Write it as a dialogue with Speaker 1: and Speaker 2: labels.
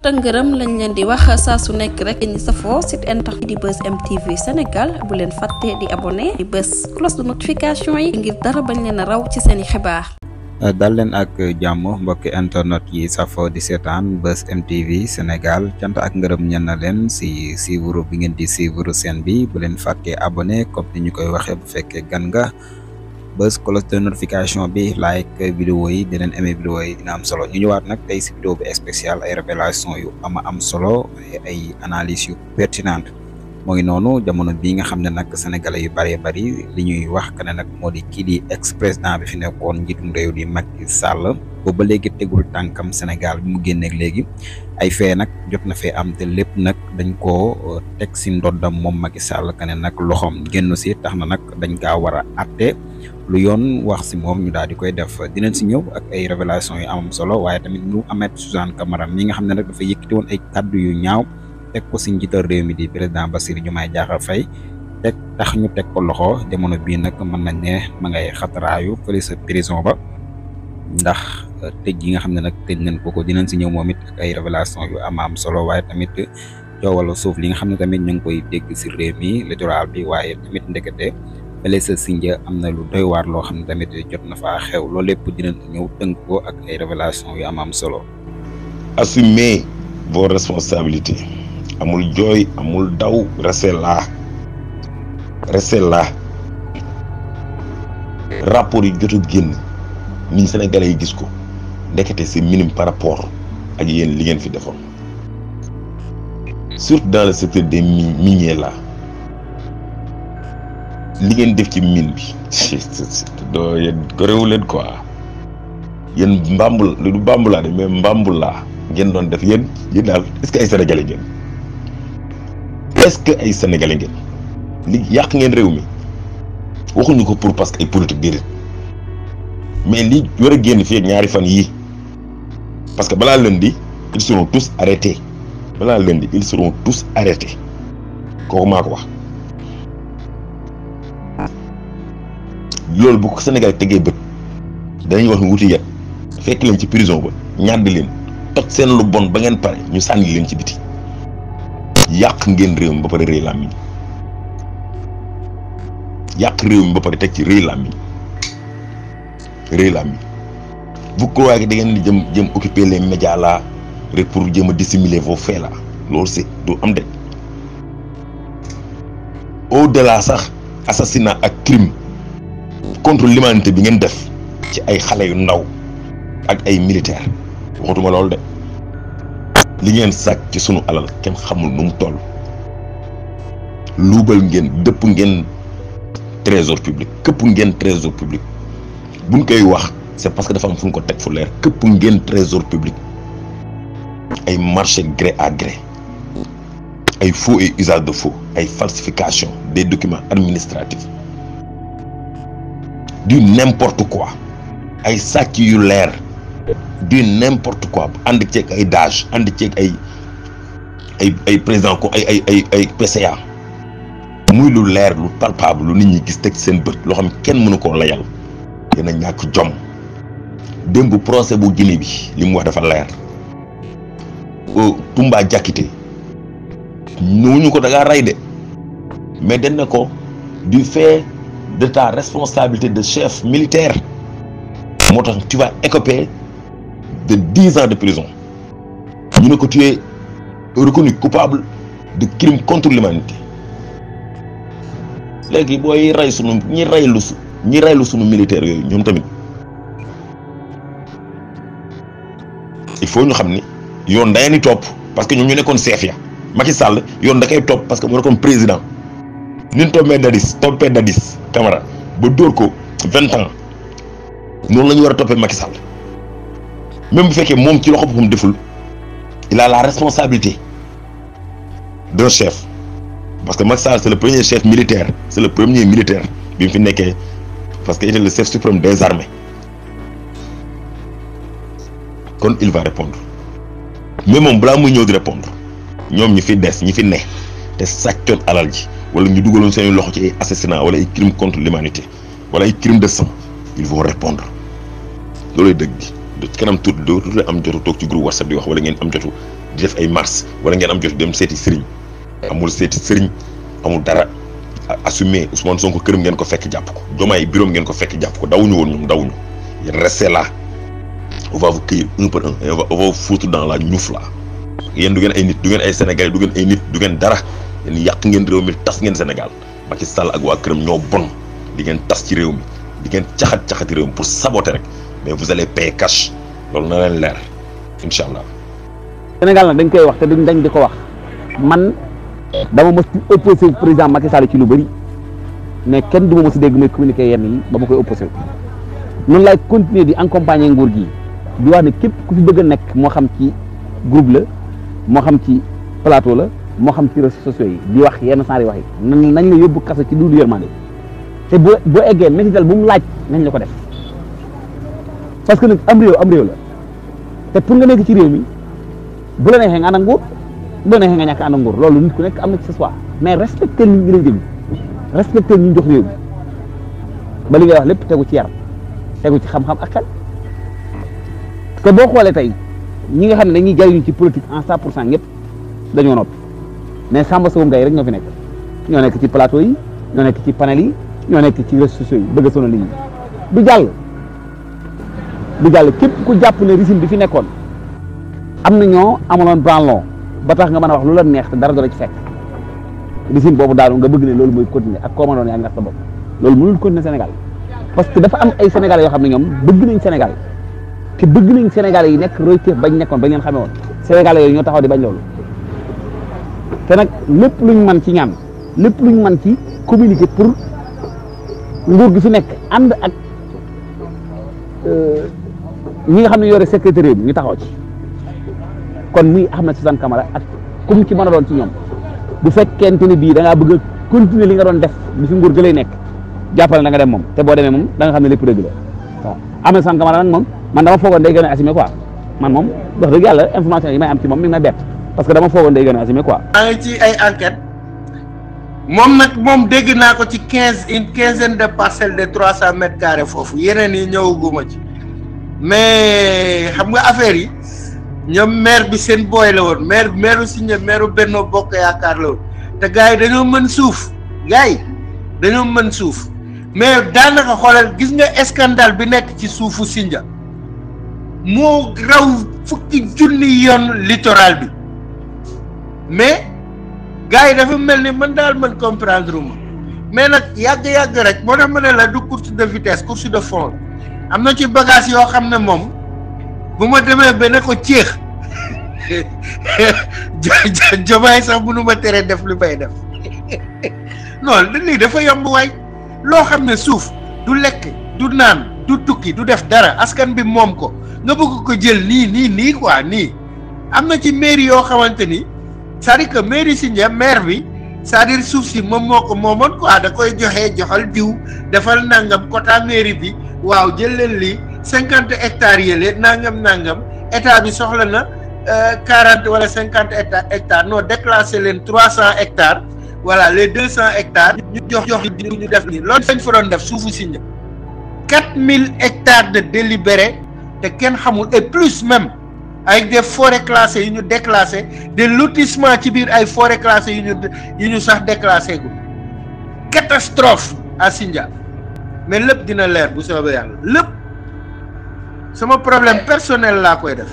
Speaker 1: tëngërëm lañ leen di wax saa su nekk rek ñi safoo site internet di Buzz M TV Sénégal bu leen fàtte di abonné di bës cloche de notification yi ngir dara bañ leen a raw ci seeni xibaar.
Speaker 2: dal leen ak jàmm mbokki internet yi safoo di seetaan Buzz M TV Sénégal cant ak ngërëm ñen na leen si suivre bi ngeen di suivre seen bi bu leen fàtte abonné comme ni ñu koy waxee bu fekkee gan nga bës cloche de notification bi like vidéo yi di leen aimé vidéo yi dina am solo ñu ñëwaat nag tey si vidéo bi spécial ay révélation yu am solo ay analyse yu pertinente moo ngi noonu jamono bii nga xam ne nag sénégalais yu bëree bëri li ñuy wax que ne nag moo di kii di ex président bi fi nekkoon njiitum réew di Macky Sall boobu ba léegi tegul tànkam Sénégal bi mu génneeg léegi ay fee nag jot na fee am te lépp nag dañ koo teg si ndoddam moom Macky Sall que ne nag loxoom génn si tax na nag dañ kaa war a atte lu yoon wax si moom ñu daal di koy def dinañ si ñëw ak ay révélation yu am solo waaye tamit ñu Ahmed Suzanne Camara mi nga xam ne nag dafa yëkkati woon ay kaddu yu ñaaw teg ko si njiital réew mi di président Bassirou Diomaye Diakhar Faye teg tax ñu teg ko loxo jamono bii nag mën nañ ne ma ngay xataraayu fële sa prison ba ndax tëj yi nga xam ne nag tëj nañ ko dinañ si ñëw moom it ak ay révélation yu am solo waaye tamit coowal suuf li nga xam ne tamit ñu ngi koy dégg si réew mi littoral bi waaye tamit ndekete fële sa Sindia am na lu doy waar loo xam ne tamit jot na faa xew loolu lépp dinañ ñëw tënk ko ak ay révélation yu am solo.
Speaker 3: Assumez vos responsabilités. amul jooy amul daw restez là rapport yi jot a génn ni Sénégalais yi gis ko ndekete c'est minime par rapport ak yéen li ngeen fi defoon surtout dans le secteur des miniers là li ngeen def ci mine bi doo yéen gorewu leen quoi yéen mbambul lu du mbambulaa de mais mbambul laa ngeen doon def yéen daal est-ce que ay Sénégalais ngeen est-ce que ay sénégalais ngeen li yàq ngeen réew mi waxuñu ko pour parce que ay politique déedéet mais li war a génn fii ak ñaari fan yii parce que balaa lundi ils seront tous arrêtés kooku maa ko wax loolu bu ko Sénégal tegee bët danañ wax ni wuti yet fekk leen ci prison ba ñàdd leen toj seen lu bon ba ngeen pare ñu sànni leen ci biti yàq ngeen réew mi ba pare rëy làmmiñ teg ci rëy làmmiñ vous croyez que da ngeen di jëm occuper les médias là rek pour jëm a dissimuler vos faits là loolu c'est du am de au delà sax assassinat ak crime contre l'humanité bi ngeen def ci ay xale yu ndaw ak ay militaires waxatuma loolu de li ngeen sàcc ci sunu alal kenn xamul nu mu toll luubal ngeen dëpp ngeen trésor public këpp ngeen trésor public buñ koy wax c'est parce que dafa am fu ñu ko teg fu leer këpp ngeen trésor public ay marché gré à gré ay faux et usage de faux ay falsification des documents administratifs du n'importe quoi ay sàcc yu leer du n'importe quoi ànd ceeg ay DAGE ànd ceeg ay président ko ay PCA muy lu leer lu palpable lu nit ñi gis teg seen bët loo xam kenn mënu koo layal dina ñàkk jom démb procès bu Guinée bi li mu wax dafa leer Toumba Diakité ñëwuñu ko da ngaa rey de mais dañ ne ko du fait de ta responsabilité de chef militaire moo tax tu vas écoper de 10 ans de prison ñu ne ko tu es reconnu coupable de crime contre l'humanité léegi booy rey sunu ñi reylu sunu militaires yooyu ñoom tamit il faut ñu xam ni yoon da ni topp parce que ñoom ñu nekkoon chef ya Macky Sall yoon da koy topp parce que mu nekkoon président ni ñu toppee Dadis Camara ba dóor ko 20 ans noonu la ñu war a toppee Macky Sall même bu fekkee moom ci loxo boppam deful il a la responsabilité d'un chef parce que Macky Sall c'est le premier chef militaire bi mu fi nekkee parce que il est le chef suprême des armées kon il va répondre mais moom balaa muy ñëw di répondre ñoom ñi fi ne te sàccoon alal ji wala ñu dugaloon seen loxo ci ay assassinat wala ay crimes contre l'humanité wala ay crimes de sang ils vont répondre loolay dëgg gi kanam tuuti dootul am jotu toog ci groupe WhatsApp di wax wala ngeen am jotu di def ay mars wala ngeen am jot dem seeti sëriñ amul seeti sëriñ amul dara assumé Ousmane Sonko këram ngeen ko fekk jàpp ko Diomaye biroom ngeen ko fekk jàpp ko dawuñu woon ñoom dawuñu yéen restez là on va vous cueillir un par un et on va vous foutre dans la ñuuf là yéen du ngeen ay nit du ngeen ay Sénégalais du ngeen ay nit du ngeen dara yéen yàq ngeen réew mi tas ngeen Sénégal Macky Sall ak waa këram ñoo bon di ngeen tas ci réew mi di ngeen caxati réew mi pour saboter rek mais vous allez payer cash loolu na leen leer incha allah.
Speaker 4: Sénégal nag dañ koy wax te duñ dañ di ko wax man dama mos di opposé président Macky Sall ci lu bëri mais kenn du ma mos a dégg muy communiqué yenn yi ba ma koy opposé noonu laay continuer di accompagner nguur gi di wax ne képp ku fi bëgg a nekk moo xam ci groupe la moo xam ci plateau la moo xam ci réseaux sociaux yi di wax yenn saa yi wax yi nañ la yóbbu kaso ci duulu yërmande te boo eggee métital bu mu laaj nañ la ko def parce que nag am réew la te pour nga nekk ci réew mi bu la neexee nga ànd ak nguur bu la neexee nga ñàkk ànd ak nguur loolu nit ku nekk am na ci sa choix mais respecté nit ñi lañ déglu respecté ñu jox réew mi ba li ngay wax lépp tegu ci yaram tegu ci xam-xam ak xel te boo xoolee tey ñi nga xam ne dañuy jariñu ci politique en 100% ñëpp dañoo noppi mais Samba Sow Ngaye rek ñoo fi nekk ñoo nekk ci plateau yi ñoo nekk ci panel yi ñoo nekk ci réseaux sociaux yi bëgg a sonal nit ñi du jàll képp ku jàpp ne régime bi fi nekkoon am na ñoo amaloon branlon ba tax nga mën a wax lu la neex te dara doo la ci fekk régime boobu daal nga bëgg ne loolu mooy continuer ak koo mënoon yaa ngi nax sa bopp loolu mënul continuer Sénégal parce que dafa am ay Sénégalais yoo xam ne ñoom bëgg nañ Sénégal te bëgg nañ Sénégalais yi nekk royteef bañ nekkoon bañ leen xamee woon Sénégalais yooyu ñoo taxaw di bañ loolu te nag lépp luñ mën ci ñaan lépp luñ mën ci communiquer pour nguur gi fi nekk ànd ak ñi nga xam ne yore secrétaire bi ñu taxaw ci kon muy Ahmed Suzanne Camara ak comme ci mën a doon ci ñoom bu fekkente ne bii da ngaa bëgg a continuer li nga doon def bi fi nguur gi lay nekk jàppale da nga dem moom te boo demee moom da nga xam ne lépp dëgg la waaw Ahmed Suzanne Camara nag moom man dama foogoon day gën a assumé quoi man moom wax dëgg yàlla information yi may am ci moom mi ngi may bett parce que dama foogoon day gën a assumé quoi.
Speaker 5: maa ngi ci ay enquête moom nag moom dégg naa ko ci une quinzaine de parcelles de 300 mètres carrés foofu yeneen yi ñëwaguma ci mais xam nga affaire yi ñoom maire bi seen booy la woon maire Sindia maire Benno Bokk Yaakaar la woon te gars yi dañoo mën suuf mais daanaka xoolal gis nga scandale bi nekk ci suufu Sindia moo raw fukki junni yoon littoral bi mais gars yi dafa mel ni man daal man comprendre ma mais nag yàgg rek moo tax ma ne la du course de vitesse course de fond am na ci bagage yoo xam ne moom bu ma demee ba ne ko ceex Diomaye sax mënu ma tere def lu may def non lii dafa yomb waay loo xam ne suuf du lekk du naan du tukki du def dara askan bi moom ko nga bëgg ko jël nii quoi nii am na ci mairie yoo xamante ni c'est-à-dire que mairie Sindia maire bi c'est-à-dire suuf si moom moo ko moomoon quoi da koy joxal diw defal nangam quota mairie bi waaw jël leen lii 50 hectares yële nangam état bi soxla na 40 wala 50 hectares non déclassé leen 300 hectares voilà les 200 hectares ñu jox ñu def nii loolu dañ fa doon def suufu Sindia 4000 hectares de délibéré te kenn xamul et plus même avec des forêts classées yu ñu déclassé des lotissements ci biir ay forêts classées yu ñu sax déclassé gu catastrophe à Sindia mais lépp dina leer bu soobee yàlla lépp sama problème personnel laa koy def